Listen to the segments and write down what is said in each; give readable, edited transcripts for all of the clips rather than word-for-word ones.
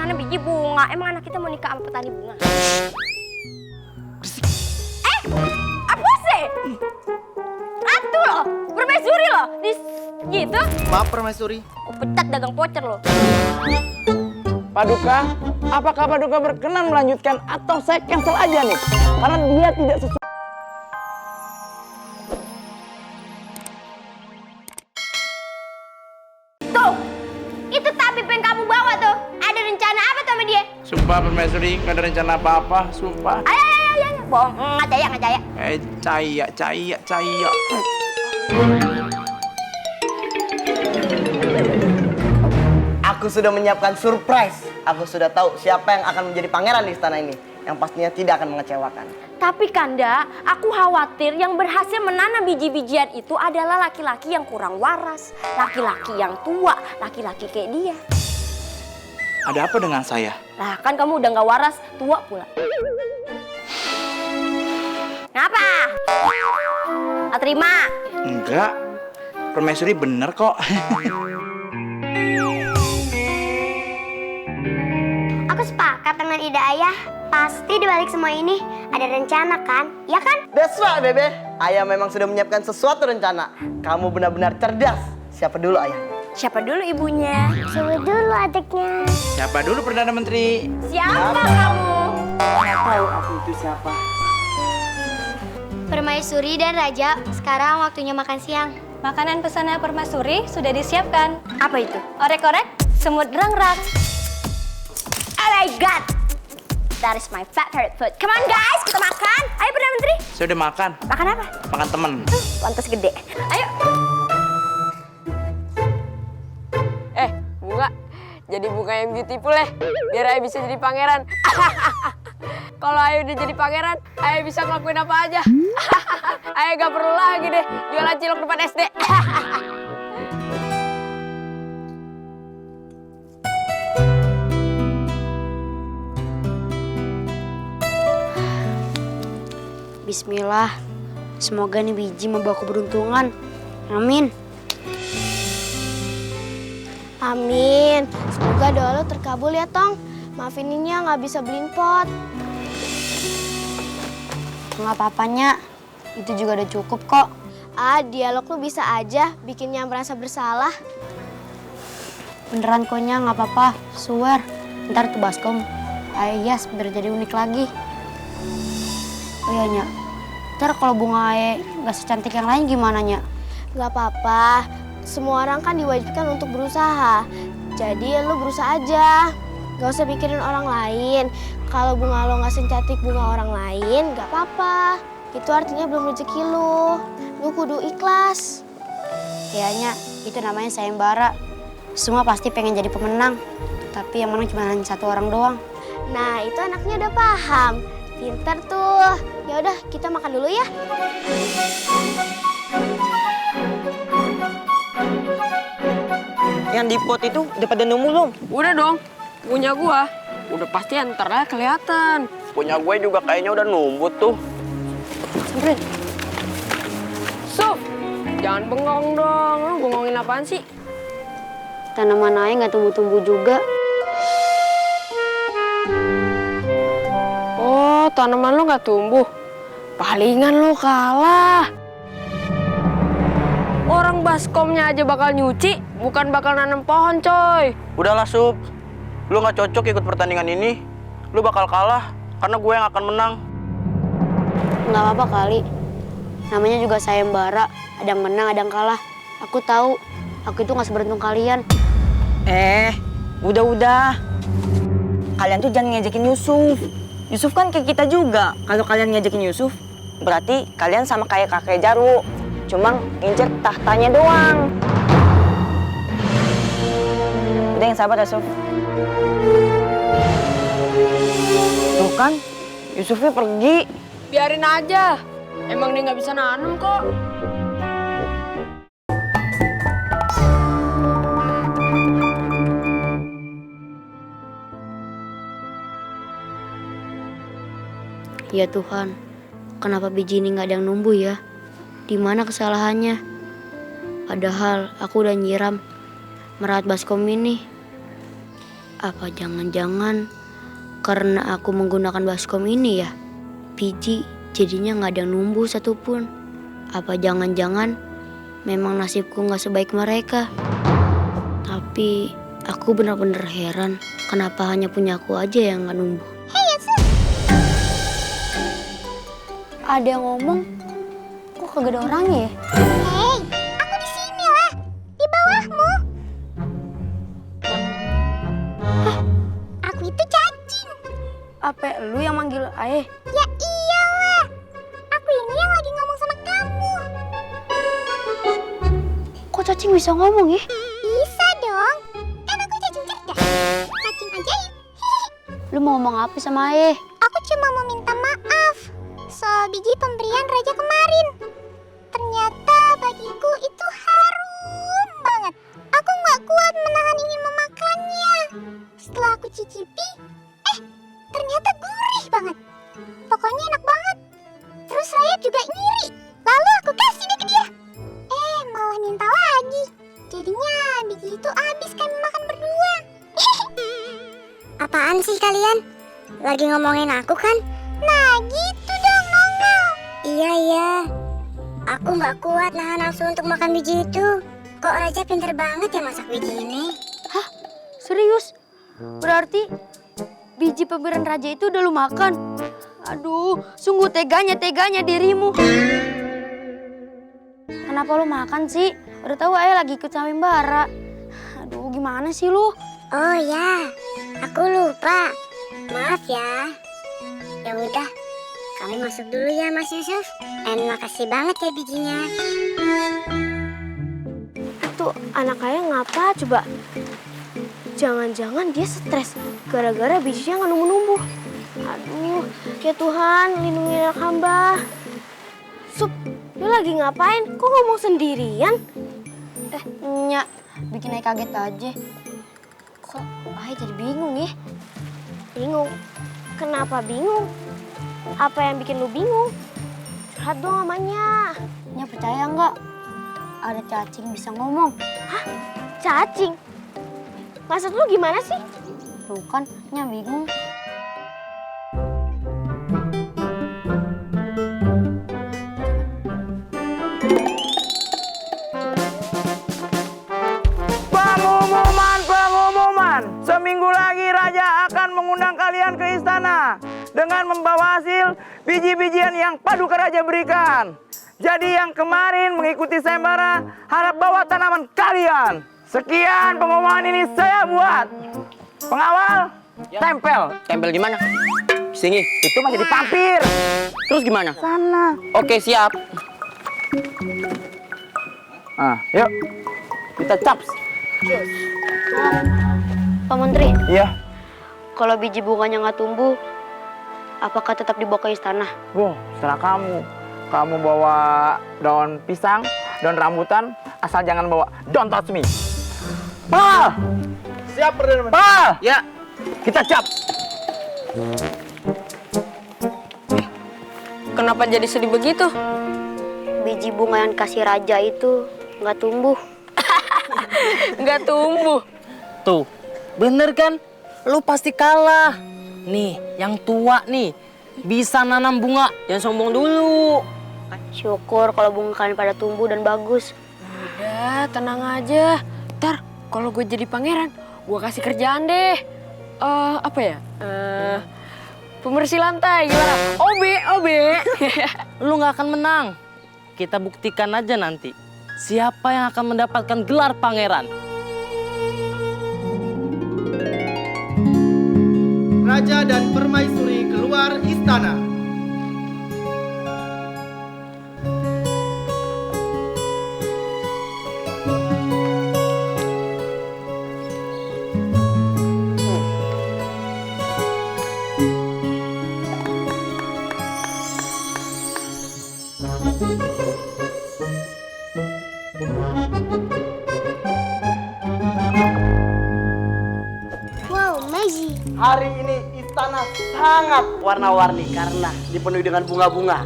nanam biji bunga. Emang anak kita mau nikah sama petani bunga? Apa sih? Atu loh, permaisuri loh. Gitu? Maaf permaisuri. Aku pecat dagang voucher loh. Paduka, apakah Paduka berkenan melanjutkan atau saya cancel aja nih? Karena dia tidak sesuai. Tuh, itu tabib yang kamu bawa tuh. Ada rencana apa tuh sama dia? Sumpah permaisuri, nggak ada rencana apa-apa, sumpah. Ayo. Bohong, nggak jaya. Caya. Aku sudah menyiapkan surprise. Aku sudah tahu siapa yang akan menjadi pangeran di istana ini. Yang pastinya tidak akan mengecewakan. Tapi Kanda, aku khawatir yang berhasil menanam biji-bijian itu adalah laki-laki yang kurang waras. Laki-laki yang tua, laki-laki kayak dia. Ada apa dengan saya? Lah kan kamu udah nggak waras, tua pula. Ngapa? Nggak terima? Enggak, permaisuri bener kok. Aku sepakat dengan ide ayah. Pasti dibalik semua ini ada rencana kan? Ya kan? That's right, Bebe. Ayah memang sudah menyiapkan sesuatu rencana. Kamu benar-benar cerdas. Siapa dulu, Ayah? Siapa dulu ibunya? Coba dulu adiknya. Siapa dulu Perdana Menteri? Siapa kamu? Nggak tahu aku itu siapa. Permaisuri dan Raja, sekarang waktunya makan siang. Makanan pesanan permaisuri sudah disiapkan. Apa itu? Orek-orek, semut rang-rang. Oh my god! That is my favorite food. Come on guys, kita makan. Ayo Perdana Menteri. Saya udah makan. Makan apa? Makan temen. Pantas gede. Ayo. Bunga, jadi bunga yang beautiful ya, biar Ayah bisa jadi pangeran. Kalau Ayah udah jadi pangeran, Ayah bisa ngelakuin apa aja. Ayah gak perlu lagi deh jualan cilok depan SD. Bismillah. Semoga nih biji membawa keberuntungan. Amin. Amin. Semoga doa lo terkabul ya, Tong. Maafin Ninya nggak bisa beliin pot. Nggak apa-apanya. Itu juga udah cukup kok. Dialog lu bisa aja bikinnya merasa bersalah. Beneran koknya nggak apa-apa. Swear. Ntar tuh baskom. Yes, biar jadi unik lagi. Oh iya, Nya. Ntar kalau bunga Ae nggak secantik yang lain gimana, Nya? Nggak apa-apa. Semua orang kan diwajibkan untuk berusaha. Jadi lu berusaha aja. Gak usah pikirin orang lain. Kalau bunga lo gak secantik bunga orang lain, gak apa-apa. Itu artinya belum rezeki lu. Lu kudu ikhlas. Kayaknya itu namanya sayembara. Semua pasti pengen jadi pemenang. Tapi yang menang cuma hanya satu orang doang. Nah, itu anaknya udah paham. Pinter tuh. Ya udah, kita makan dulu ya. Yang di pot itu udah pada nemu belum? Udah dong, punya gua. Udah pasti ntar lah kelihatan. Punya gue juga kayaknya udah numbut tuh. Samperin. Suf, jangan bengong dong. Lu bengongin apaan sih? Tanaman Ae nggak tumbuh-tumbuh juga. Oh, tanaman lu nggak tumbuh. Palingan lu kalah. Orang baskomnya aja bakal nyuci, bukan bakal nanam pohon, coy. Udahlah, Sup. Lu nggak cocok ikut pertandingan ini. Lu bakal kalah, karena gue yang akan menang. Nggak apa-apa kali. Namanya juga sayembara. Ada yang menang, ada yang kalah. Aku tahu. Aku itu nggak seberuntung kalian. Udah. Kalian tuh jangan ngejekin Yusuf. Yusuf kan kayak kita juga. Kalau kalian ngejekin Yusuf, berarti kalian sama kayak kakek Jarwo. Cuma ngincer tahtanya doang. Udah yang sabar ya, Yusuf. Tuh kan, Yusufnya pergi. Biarin aja. Emang dia nggak bisa nanam kok. Ya Tuhan, kenapa biji ini nggak ada yang numbuh ya? Di mana kesalahannya? Padahal aku udah nyiram merawat baskom ini. Apa jangan-jangan karena aku menggunakan baskom ini ya, biji jadinya nggak ada yang numbuh satupun. Apa jangan-jangan memang nasibku nggak sebaik mereka. Tapi aku benar-benar heran kenapa hanya punya aku aja yang nggak numbuh. Ada yang ngomong, kok kagak ada orangnya ya? Hei, aku di sini lah, di bawahmu. Aku itu cacing. Apa lu yang manggil Ayah? Ya iyalah, aku ini yang lagi ngomong sama kamu. Kok cacing bisa ngomong ya? Bisa dong, kan aku cacing cerdas. Cacing ajaib. Lu mau ngomong apa sama Ayah? Aku cuma mau minta maaf soal biji pemberian raja kemarin. Ternyata bagiku itu harum banget. Aku nggak kuat menahan ingin memakannya. Setelah aku cicipi, ternyata gurih banget. Pokoknya enak banget. Terus Rayap juga ngiri. Lalu aku kasih deh ke dia. Malah minta lagi. Jadinya biji itu habis kami makan berdua. Apaan sih kalian? Lagi ngomongin aku kan? Nah gitu dong, nongol. Iya. Aku nggak kuat nahan nafsu untuk makan biji itu. Kok Raja pinter banget ya masak biji ini? Hah? Serius? Berarti biji pemberian raja itu udah lu makan? Aduh, sungguh teganya dirimu. Kenapa lu makan sih? Udah tahu Ayah lagi ikut sayembara. Aduh, gimana sih lu? Oh ya, aku lupa. Maaf ya. Ya udah, kami masuk dulu ya Mas Yusuf. Makasih banget ya bijinya. Tuh anak Ayah ngapa coba? Jangan-jangan dia stres gara-gara bijinya nggak numbuh-numbuh. Aduh, ya Tuhan lindungi anak hamba. Sup, lu lagi ngapain? Kok ngomong sendirian? Nyak, bikin Ayah kaget aja. Kok Ayah jadi bingung ya? Bingung? Kenapa bingung? Apa yang bikin lu bingung? Curhat dong namanya. Nyak percaya nggak? Ada cacing bisa ngomong. Hah? Cacing? Maksud lu gimana sih? Tuh kan, Nyak bingung. Pengumuman. Seminggu lagi Raja akan mengundang kalian ke istana dengan membawa hasil biji-bijian yang Paduka Raja berikan. Jadi yang kemarin mengikuti sayembara harap bawa tanaman kalian. Sekian pengumuman ini saya buat. Pengawal, tempel. Tempel gimana? Sini. Itu mah jadi pampir. Terus gimana? Sana. Oke, siap. Yuk. Kita caps. Pak Menteri, Iya. kalau biji bunganya nggak tumbuh, apakah tetap dibawa ke istana? Wow, setelah kamu. Kamu bawa daun pisang, daun rambutan, asal jangan bawa don't touch me. Pal! Siap, Perdana Menteri. Pal! Ya. Kita cap. Kenapa jadi sedih begitu? Biji bunga yang kasih raja itu nggak tumbuh. Nggak tumbuh. Tuh, bener kan? Lu pasti kalah. Nih, yang tua nih bisa nanam bunga. Jangan sombong dulu. Syukur kalau bunga kalian pada tumbuh dan bagus. Udah, tenang aja. Ntar kalau gue jadi pangeran, gue kasih kerjaan deh. Apa ya? Pembersih lantai gimana? OB. Lu nggak akan menang. Kita buktikan aja nanti. Siapa yang akan mendapatkan gelar pangeran? Raja dan permaisuri keluar istana. Wow, magic. Hari ini istana sangat warna-warni karena dipenuhi dengan bunga-bunga.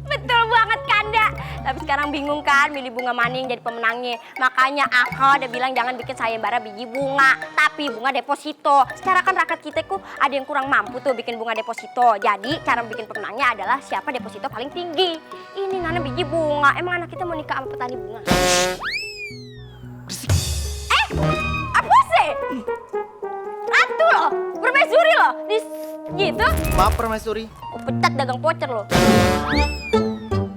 Betul banget Kanda. Tapi sekarang bingung kan milih bunga mana yang jadi pemenangnya. Makanya aku udah bilang jangan bikin sayembara biji bunga, tapi bunga deposito. Secara kan rakyat kita ku ada yang kurang mampu tuh bikin bunga deposito. Jadi cara bikin pemenangnya adalah siapa deposito paling tinggi. Ini ngana biji bunga. Emang anak kita mau nikah sama petani bunga? Apa sih? Ratu loh, permaisuri loh. Gitu? Maaf permaisuri. Aku pecat dagang voucher loh.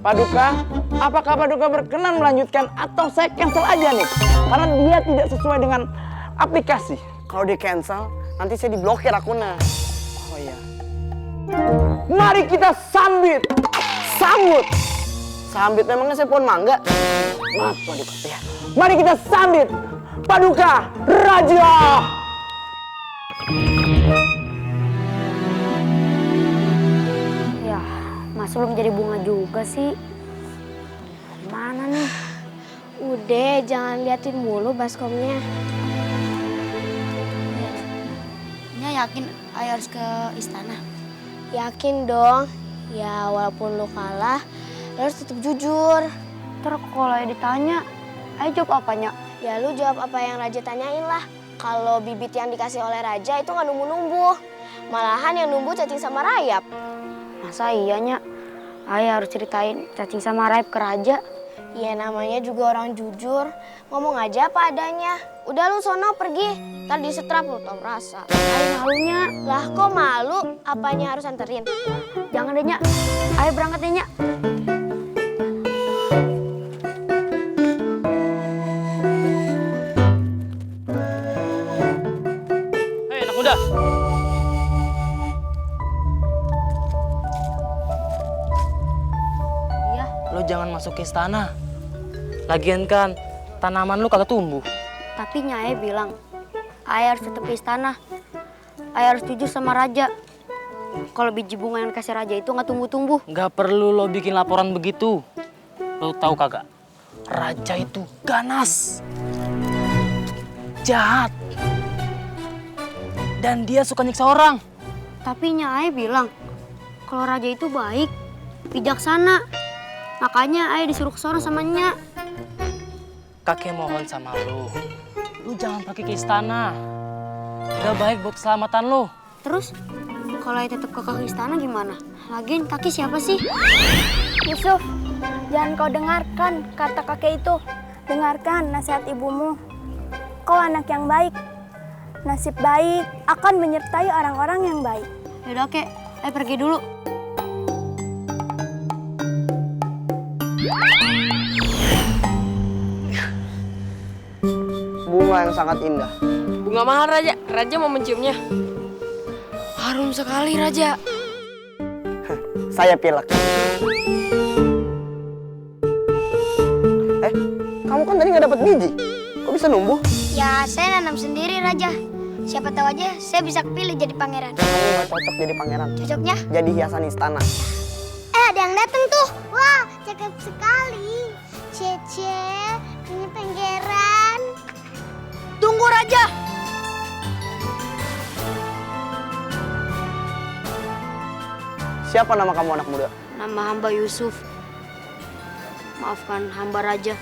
Paduka, apakah Paduka berkenan melanjutkan atau saya cancel aja nih? Karena dia tidak sesuai dengan aplikasi. Kalau di cancel, nanti saya diblokir akunnya. Oh iya. Mari kita sambut. Sambit memangnya saya pohon mangga? Maaf Paduka. Ya. Mari kita sambut Paduka Raja. Ya, masa belum jadi bunga juga sih? Mana nih? Udah, jangan liatin mulu baskomnya. Nya yakin Ayah harus ke istana? Yakin dong. Ya, walaupun lu kalah, lu harus tetap jujur. Terus kalau Ayah ditanya, Ayah jawab apanya? Ya, lu jawab apa yang Raja tanyain lah. Kalau bibit yang dikasih oleh Raja itu nggak numbuh-numbuh. Malahan yang numbuh cacing sama rayap. Masa iyanya Ayah harus ceritain cacing sama rayap ke Raja? Ya, namanya juga orang jujur. Ngomong aja apa adanya. Udah lu sono pergi. Ntar disetrap lu tau rasa. Ayah malunya. Lah kok malu? Apanya harus anterin? Jangan deh, Nya. Ayah berangkat deh, Nya. Hei anak muda. Iya. Lo jangan masuk ke istana. Lagian kan tanaman lu kagak tumbuh. Tapi Nya Ayah bilang, Ayah harus tetap ke istana. Ayah harus jujur sama Raja. Kalau biji bunga yang dikasih Raja itu nggak tumbuh-tumbuh. Nggak perlu lo bikin laporan begitu. Lo tahu kagak? Raja itu ganas, jahat, dan dia suka nyiksa orang. Tapi Nya Ayah bilang, kalau Raja itu baik, bijaksana. Makanya Ayah disuruh ke sana sama Nya. Kakek mohon sama lo, jangan pergi ke istana. Gak baik buat keselamatan lo. Terus, kalau Ayah tetap ke istana gimana? Lagian kakek siapa sih? Yusuf, jangan kau dengarkan kata kakek itu. Dengarkan nasihat ibumu. Kau anak yang baik. Nasib baik akan menyertai orang-orang yang baik. Yaudah, Kek. Ayah pergi dulu. Bunga yang sangat indah. Bunga mahal Raja. Raja mau menciumnya. Harum sekali Raja. Saya pilek. Kamu kan tadi nggak dapat biji. Kok bisa numbuh? Ya, saya nanam sendiri, Raja. Siapa tahu aja saya bisa kepilih jadi pangeran. Kamu nggak cocok jadi pangeran. Cocoknya? Jadi hiasan istana. Ada yang datang tuh. Wah, cakep sekali. Cece, ini pangeran. Tunggu, Raja! Siapa nama kamu anak muda? Nama hamba Yusuf. Maafkan hamba Raja.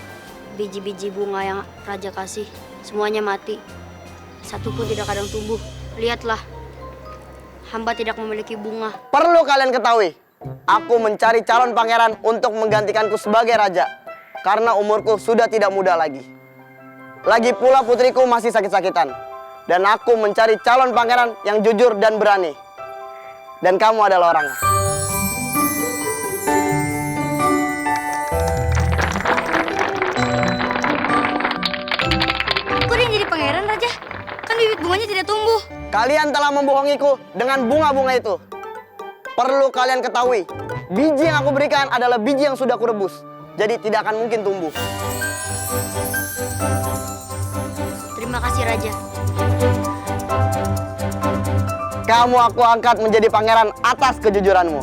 Biji-biji bunga yang Raja kasih, semuanya mati. Satu pun tidak kadang tumbuh. Lihatlah, hamba tidak memiliki bunga. Perlu kalian ketahui, aku mencari calon pangeran untuk menggantikanku sebagai raja. Karena umurku sudah tidak muda lagi. Lagi pula putriku masih sakit-sakitan. Dan aku mencari calon pangeran yang jujur dan berani. Dan kamu adalah orangnya. Kok dia jadi pangeran, Raja? Kan bibit bunganya tidak tumbuh. Kalian telah membohongiku dengan bunga-bunga itu. Perlu kalian ketahui, biji yang aku berikan adalah biji yang sudah kurebus. Jadi tidak akan mungkin tumbuh. Terima kasih, Raja. Kamu aku angkat menjadi pangeran atas kejujuranmu.